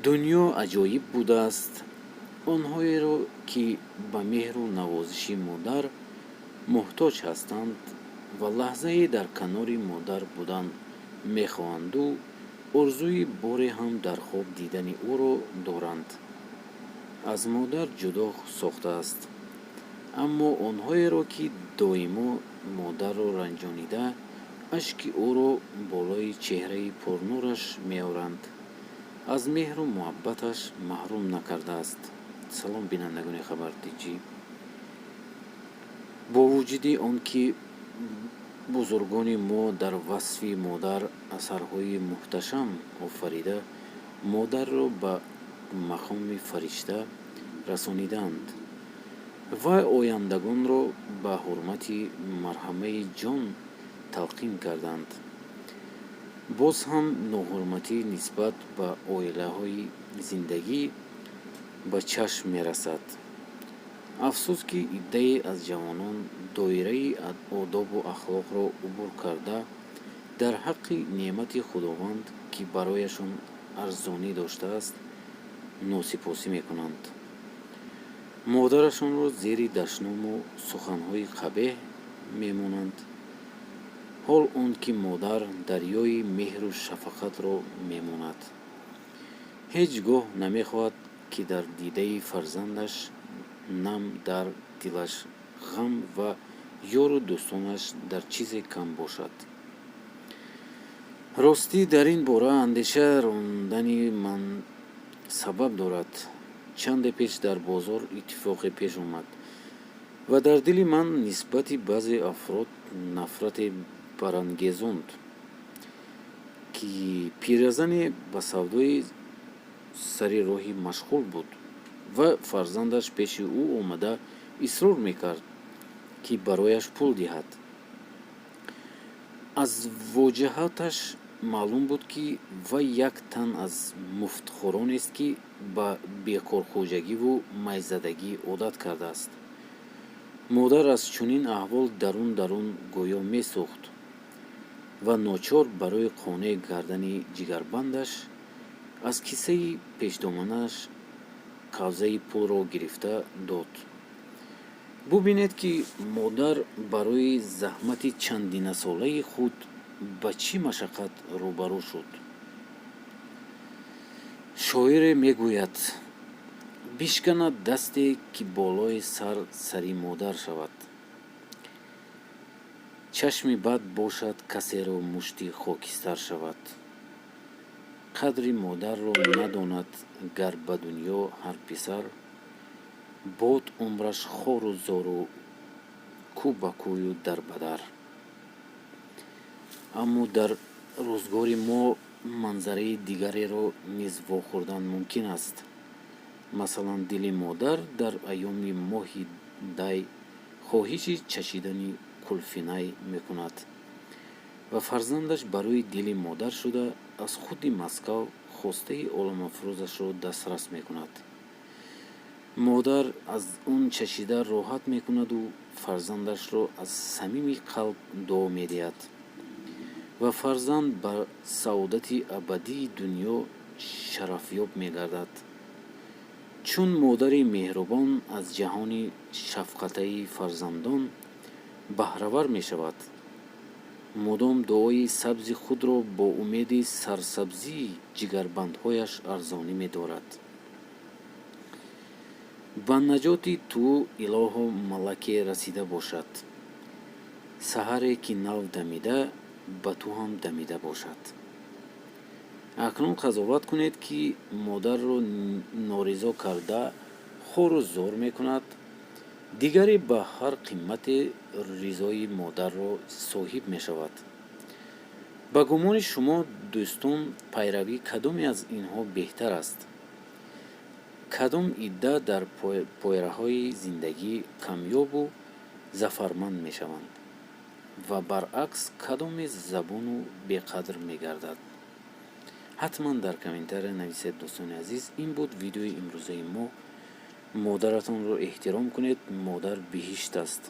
Дунё аҷоиб будааст. Онҳоеро, ки ба меҳру навозиши модар муҳтоҷ ҳастанд ва лаҳзае дар канори модар будан мехоҳанду орзуи боре ҳам дар хоб дидани ӯро доранд, аз модар ҷудо сохтааст. Аммо онҳоеро, ки доимо модарро ранҷонида, ашки ӯро болои чеҳраи пурнураш меоранд, аз меҳру муҳаббаташ маҳрум накардааст. Салом, бинандагони Хабар Тиҷӣ! Бо вуҷуди он ки бузургони мо дар васфи модар асарҳои муҳташам офарида, модарро ба мақоми фаришта расонидаанд ва ояндагонро ба ҳурмати марҳамаи ҷон талқин карданд, боз ҳам ноҳурматӣ нисбат ба оинаҳои зиндагӣ ба чашм мерасад. Афсӯс, ки иддае аз ҷавонон доираи одобу ахлоқро убур карда, дар ҳаққи неъмати Худованд, ки барояшон арзонӣ доштааст, носипосӣ мекунанд, модарашонро зери дашному суханҳои қабеҳ мемонанд. Ҳол он ки модар дарёи меҳру шафқатро мемонад, ҳеҷ гоҳ намехоҳад, ки дар дидаи фарзандаш нам, дар дилаш ғам ва ёру дӯстонаш дар чизе кам бошад. Ростӣ, дар ин бора андеша рондани ман сабаб дорад. Чанде пеш дар бозор иттифоқе пеш омад ва дар дили ман нисбати баъзе афрод нафрате барангезонд, ки пиразане ба савдои сари роҳӣ машғул буд ва фарзандаш пеши ӯ омада исрор мекард, ки барояш пул диҳад. Аз воҷаҳаташ маълум буд, ки вай як тан аз муфтхӯронест, ки ба бекорхӯҷагиву майзадагӣ одат кардааст. Модар аз чунин аҳвол дарун дарун гӯё месӯхт ва ночор барои қонеъ кардани ҷигарбандаш аз кисаи пешдоманаш қавзаи пулро гирифта дод. Бубинед, ки модар барои заҳмати чандинасолаи худ ба чӣ машаққат рӯбарӯ шуд. Шоире мегӯяд: «Бишканад дасте, ки болои сар сари модар шавад. Чашми бад бошад касеро мушти хокистар шавад. Қадри модарро надонад гар ба дунё ҳар писар, бод умраш хору зору кӯ ба кӯю дар ба дар». Аммо дар рӯзгори мо манзараи дигареро низ вохӯрдан мумкин аст. Масалан, дили модар дар айёми моҳи дай хоҳиши чашидани кулфинай мекунад ва фарзандаш барои дили модар шуда аз худи Москав хостаи оламафрӯзашро дастрас мекунад. Модар аз он чашида роҳат мекунаду фарзандашро аз самими қалб дуо медиҳад ва фарзанд ба саодати абадии дунё шарафёб мегардад, чун модари меҳрубон аз ҷаҳони шафқатаи фарзандон баҳравар мешавад, мудом дуои сабзи худро бо умеди сарсабзии ҷигарбандҳояш арзонӣ медорад. Ба наҷоти ту, илоҳо, малаке расида бошад. Саҳаре ки нав дамида, ба ту ҳам дамида бошад. Акнун қазоват кунед, ки модарро норизо карда хору зор мекунад, дигаре ба ҳар қимате ризои модарро соҳиб мешавад. Ба гумони шумо, дӯстон, пайравии кадоме аз инҳо беҳтар аст? Кадом идда дар пояраҳои зиндагӣ камёбу зафарманд мешаванд ва баръакс, кадоме забуну беқадр мегардад? Ҳатман дар комментария нависед. Дӯстони азиз, ин буд видеои имрӯзаи мо. Модаратонро эҳтиром кунед, модар биҳишт аст.